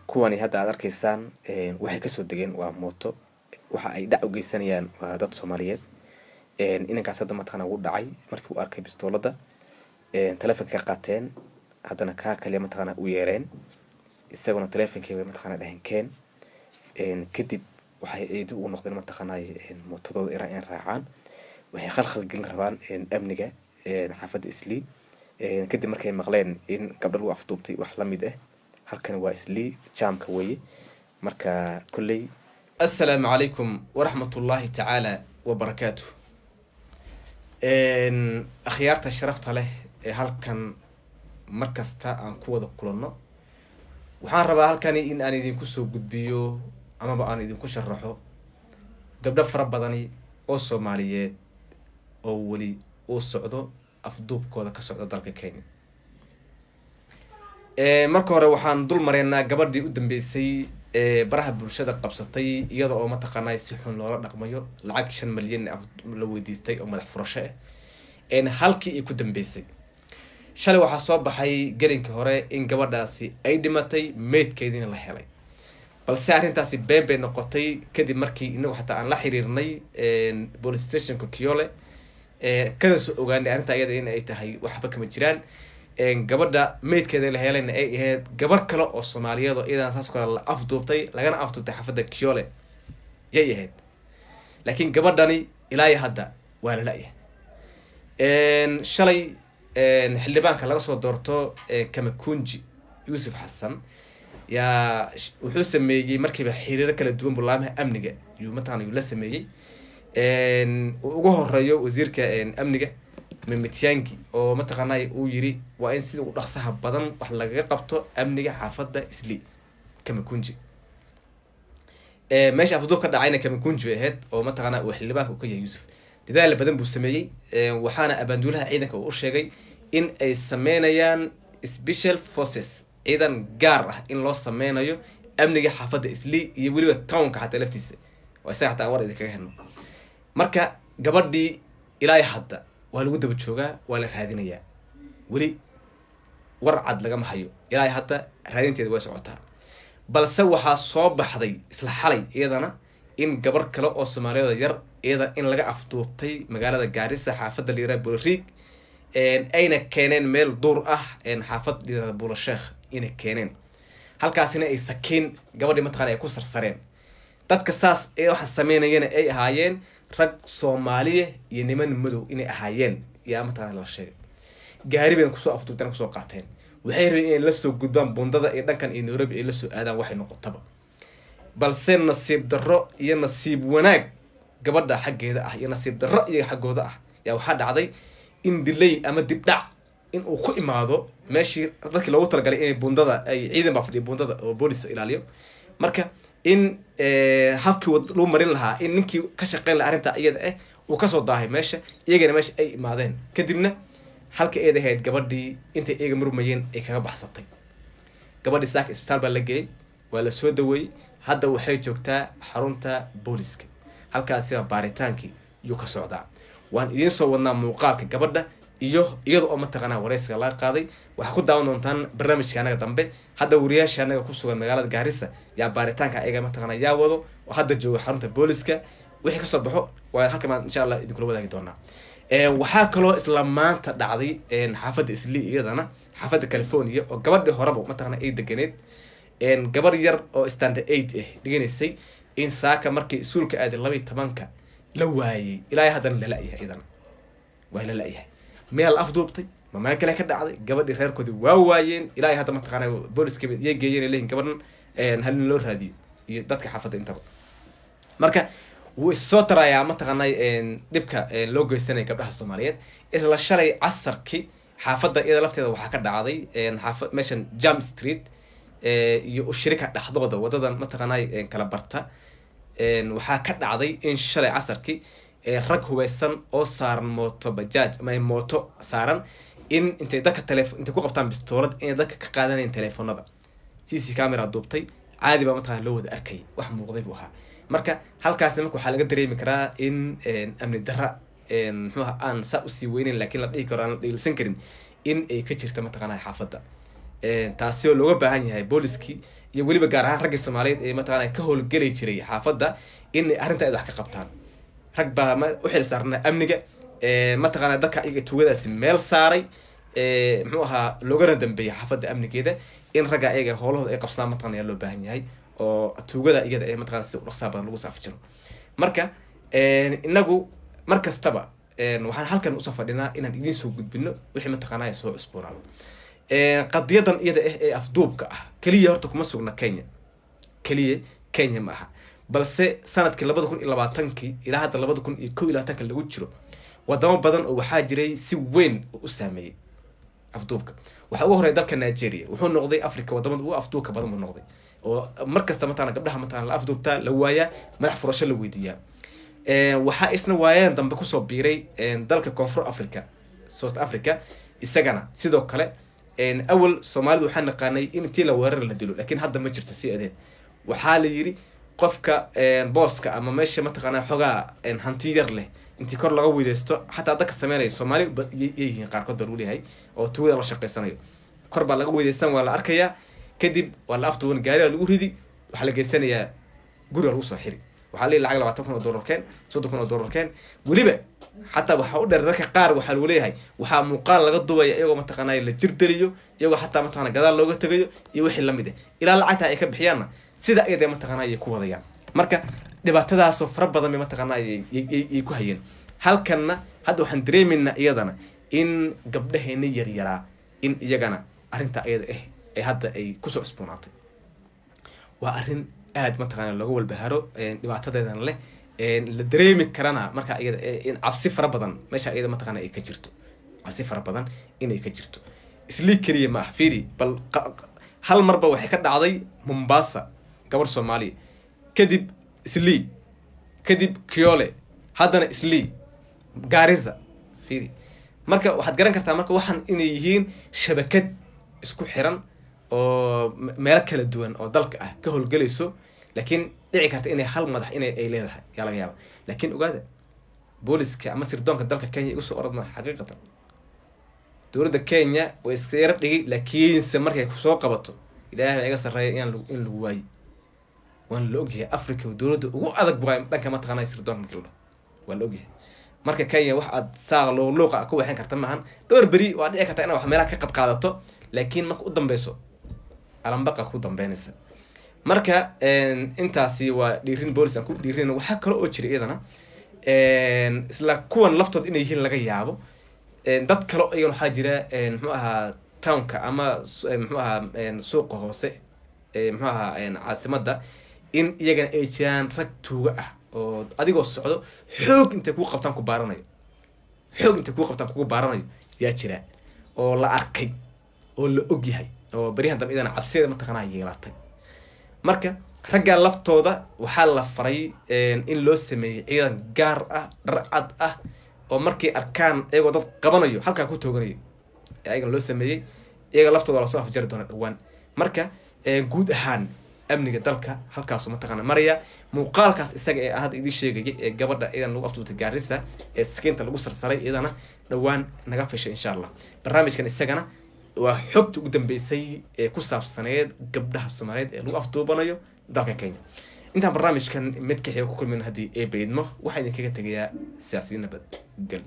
Kuwani hadda aad arkaysaan waxay kasoo degeen waa mooto. Waxa ay dhac u geysanayaan waa dad Soomaaliyeed. Inankaas hadda mataqaana wuu dhacay markii uu arkay bistoolada. Taleefonka ka qaateen, haddana kaa kale mataqaana u yeereen, isaguna taleefonkii bay mataqaana dhaheen keen. Kadib waxay ay dib ugu noqdeen mataqaanay mootadooda inay raacaan. Waxay khalkhal gelin rabaan amniga xaafadda Islii, kadib markay maqleen in gabdho lagu afduubtay wax la mid ah. Halkani waa Islii jaamka weeye. Marka kolley Assalaamu calaykum waraxmatullaahi tacaala wabarakaatu. Akhyaarta sharafta leh ee halkan mar kasta aan ku wada kulanno, waxaan rabaa halkani in aan idinku soo gudbiyo amaba aan idinku sharaxo gabdho fara badani oo Soomaaliyeed oo weli uu socdo afduubkooda ka socda dalka Kenya. Marka hore waxaan dul mareynaa gabadhii u dambeysay ee baraha bulshada qabsatay, iyada oo mataqaanaa si xun loola dhaqmayo, lacag 5 malyan la weydiistay oo madax furasho ah. Halkii ay ku dambeysay, shalay waxaa soo baxay gelinkii hore in gabadhaasi ay dhimatay, meydkeediina la helay, balse arrintaasi been bay noqotay kadib markii inagu xataa aan la xiriirnay police stationka Kayole, kana soo ogaanay arrinta iyada in ay tahay waxba kama jiraan. Gabadha meydkeeda la helayna ay ahayd gabar kale oo Soomaaliyeed oo iyadana saas kale la afduubtay, lagana afduubtay xaafadda Kayole yay ahayd. Laakiin gabadhani ilaa iyo hadda waa la la-yahay. Shalay xildhibaanka laga soo doorto Kamakunji, Yuusuf Xasan, yaa wuxuu sameeyey markiiba xiriiro kala duwan bulaamaha amniga yuu mataqana yuu la sameeyey, uu ugu horeeyo wasiirka amniga Matiang'i, oo mataqaanay uu yiri waa in sida ugu dhaqsaha badan wax lagaga qabto amniga xaafadda Isli Kamakunji. Meesha afduub ka dhacayna Kamakunji bay ahayd, oo mataqaana uu xildhibaanka uu ka yahay Yuusuf. Dadaal badan buu sameeyey, waxaana abaanduulaha ciidanka uu u sheegay in ay sameynayaan special forces, ciidan gaar ah in loo sameynayo amniga xaafadda Isli iyo weliba townka xataa laftiisa, oo isaga xataa aan war idinkaga helno. Marka gabadhii ilaa hadda waa lagu daba joogaa, waa la raadinayaa, weli war cad lagama hayo. Ilaa hadda raadinteeda way socotaa. Balse waxaa soo baxday isla xalay iyadana in gabar kale oo Soomaaliyeed yar iyada in laga afduubtay magaalada Gaarisa, xaafadda la yiraha Bulariig, ayna keeneen meel duur ah, xaafad la yirahda Bula Sheekh inay keeneen, halkaasina ay sakiin gabadhii mataqana ay ku sarsareen. Dadka saas ee waxa sameynayana ay ahaayeen rag Soomaaliya iyo niman madow inay ahaayeen yaa mataqana la sheegay. Gaari bayna kusoo afduubteen, kusoo qaateen. Waxay rabeen inay lasoo gudbaan bundada iyo dhankan iyo Nairobi ay lasoo aadaan waxay noqotaba. Balse nasiib darro iyo nasiib wanaag gabadha xaggeeda ah iyo nasiib darro iyo xaggooda ah yaa waxaa dhacday in dilay ama dibdhac in uu ku imaado meeshii dadkii loogu talagalay inay bundada ay ciidan baa fadhiya bundada oo boolis ilaaliyo. Marka in habkii lagu marin lahaa in ninkii ka shaqeyn lahaa arrintaa iyada ah uu kasoo daahay meesha, iyagana meesha ay imaadeen, kadibna halka eed ahayd gabadhii intay iyaga murmayeen ay kaga baxsatay. Gabadhii saaka isbitaal baa la geeyey, waa la soo daweeyey, hadda waxay joogtaa xarunta booliska, halkaasiba baaritaankii yuu ka socdaa. Waan idiin soo wadnaa muuqaalka gabadha iyo iyada oo mataqaanaa wareysiga laga qaaday. Waxaa ku daawan doontaan barnaamijka anaga dambe. Hadda wariyaasha anaga kusugan magaalada Gaarisa yaa baaritaanka ayaga mataqaana yaa wado oo hadda jooga xarunta booliska. Wixii kasoo baxo waa halkan baan insha Allah idinkula wadaagi doonaa. Waxaa kaloo isla maanta dhacday xaafadda Isli, iyadana xaafadda California, oo gabadhii horeba mataqana ay deganeed, gabar yar oo standard 8 ah dhiganaysay, in saaka markii iskuulka aaday 12-ka la waayey. Ilaa haddana lala-yahay, iyadana waa la la-yahay. Meel la afduubtay ma meel kale ka dhacday? Gabadhii reerkoodii waa waayeen. Ilaa hadda mataqaana booliska iyay geeyeen, ay leeyihin gabadhan halin loo raadiyo iyo dadka xaafadda intaba. Marka wuu issoo tarayaa mataqaanay dhibka loo geystanaya gabdhaha Soomaaliyeed. Isla shalay casarkii xaafadda iyada lafteeda waxaa ka dhacday xaafa meeshan Jam Street iyo Ushirika dhexdooda, wadadan mataqaanay kala barta, waxaa ka dhacday in shalay casarkii rag hubeysan oo saaran mooto bajaaj ama mooto saaran in intay dadka intay ku qabtaan bistoolad inay dadka ka qaadanayan telefoonada. CC camera duubtay, caadi baa mataqana loo wada arkayay, wax muuqday buu ahaa. Marka halkaasi marka waxaa laga dareemi karaa in amni darra muxuuha aan saa usii weyneyn, laakiin la dhihi karo aan la dhiilsan karin in ay ka jirta mataqaanaa xaafadda. Taasi oo looga baahan yahay booliskii iyo weliba gaar ahaan raggii Soomaaliyeed ee mataqaana ka howlgeli jiray xaafadda in arrinta ay wax ka qabtaan. Rag baa u xil saarnaa amniga, mataqaana dadka iyaga tuugadaasi meel saaray, muxuu ahaa loogana dambeeyay xaafadda amnigeeda in ragga iyaga howlahooda ay qabsadaan mataqana ayaa loo baahan yahay, oo tuugada iyada ee mataqana si dhaqsaha badan lagu saafi jiro. Marka inagu mar kastaba waxaan halkan usoo fadhinaa inaan idiin soo gudbino wixii mataqaanaa soo cusboonaado. Qadiyadan iyada ah ee afduubka ah keliya horta kuma sugna Kenya, keliya Kenya ma aha, balse sanadkii 2020 ilaa hadda 2021 lagu jiro wadamo badan oo waxaa jiray si weyn u saameeyey afduubka. Waxaa ugu horreeya dalka Nigeria, wuxuu noqday Africa wadamada ugu afduubka badan buu noqday, oo mar kasta mataqana gabdhaha mataqana la afduubtaa, la waayaa, madax furasho la weydiiyaa. Waxaa isna waayaan dambe kusoo biiray dalka Koonfur Africa, South Africa, isagana sidoo kale. Awal Soomaalidu waxaa naqaanay in intii la weerar la dilo, laakiin hadda ma jirto si adeed. Waxaa la yiri qofka booska ama meesha mataqaanaa xogaa hanti yar leh intii kor laga weydeysto, xataa dadka sameynaya Soomaali yihiin qaarkood baa lagu leeyahay oo tuugada la shaqeysanayo, kor baa laga weydeysan, waa la arkayaa, kadib waa la afduuban, gaariga lagu ridi, waxaa la geysanayaa guriga lagu soo xiri, waxaa la leeyahay lacag $20,000 keen, $30,000 keen. Weliba xataa waxaa u dheer dadka qaar waxaa lagu leeyahay waxaa muuqaal laga dubaya iyagoo mataqaanaa la jir deliyo, iyagoo xataa mataqaanaa gadaal looga tegayo iyo wixii lamid ah, ilaa lacagta ay ka bixiyaanna sida iyada mataqaanaa ay ku wadayaan. Marka dhibaatadaasoo fara badan bay mataqaanaa ay ku hayeen. Halkanna hadda waxaan dareemaynaa iyadana in gabdhaheena yaryaraa in iyagana arrinta iyada ah ee hadda ay kusoo cusboonaatay. Waa arrin aad mataqaanaa looga walbaharo, dhibaatadeedana leh, la dareemi karana marka iyada in cabsi fara badan meesha iyada mataqaanaa ay ka jirto, cabsi fara badan inay ka jirto. Islii keliya ma ah, fiiri bal hal marba waxay ka dhacday Mombasa gabar Soomaaliya, kadib Islii, kadib Kiole, haddana Islii, Garissa. Fiiri marka waxaad garan kartaa marka waxaan inay yihiin shabakad isku xiran oo meelo kala duwan oo dalka ah ka howlgelayso, laakiin dhici karta inay hal madax inay ay leedahay yaa laga yaaba. Laakiin ogaada booliska ama sirdoonka dalka Kenya igu soo orodma xaqiiqatan dowladda Kenya way iska yara dhigay, laakiinse markay soo qabato Ilaahay baa iga sarreeya inaan in lagu waayi. Waan la ogyahay Africa dowladda ugu adag waay dhanka mataqaanaa sirdoonka markii la dhaho, waa la ogyahay. Marka Kenya wax aad saaq luuqa ku waxeen karta maahan, dhowr beri waa dhici karta inaad wax meelaha ka qadqaadato, laakiin marka u dambeyso alambaqa ku dambeynaysa. Marka intaasi waa dhiirin boolis aan ku dhiirinayno. Waxaa kale oo jira iyadana isla kuwan laftood inay yihiin laga yaabo dad kale iyagana waxaa jira muxuu ahaa townka ama muxuu ahaa suuqa hoose muxuu ahaa caasimadda in iyagana ay jiraan rag tuuga ah oo adigoo socdo xoog intay kuu qabtaan ku baaranayo, xoog intay kuu qabtaan kugu baaranayo yaa jira oo la arkay oo la og yahay oo beryahan dambe iyadana cabsideeda mataqaanaa yeelatay. Marka raggaa laftooda waxaa la faray in loo sameeyey ciidan gaar ah, dhar cad ah, oo markay arkaan iyagoo dad qabanayo halkaa ku tooganayo ayagana loo sameeyey, iyaga laftooda lasoo afjari doona dhawaan. Marka guud ahaan amniga dalka halkaasu mataqaana maraya. Muuqaalkaas isaga ee hadda idiin sheegayay ee gabadha iyadan lagu afduubtay Garissa ee sakiinta lagu sarsaray iyadana dhawaan naga fishay insha Allah. Barnaamijkan isagana waa xogta ugu dambeysay ee ku saabsaneed gabdhaha Soomaaliyeed ee lagu afduubanayo dalka Kenya. Intaan barnaamijkan mid ka xiga ku kulmin haddii ee baydmo, waxaan idinkaga tegayaa siyaasiyiin nabadgelyo.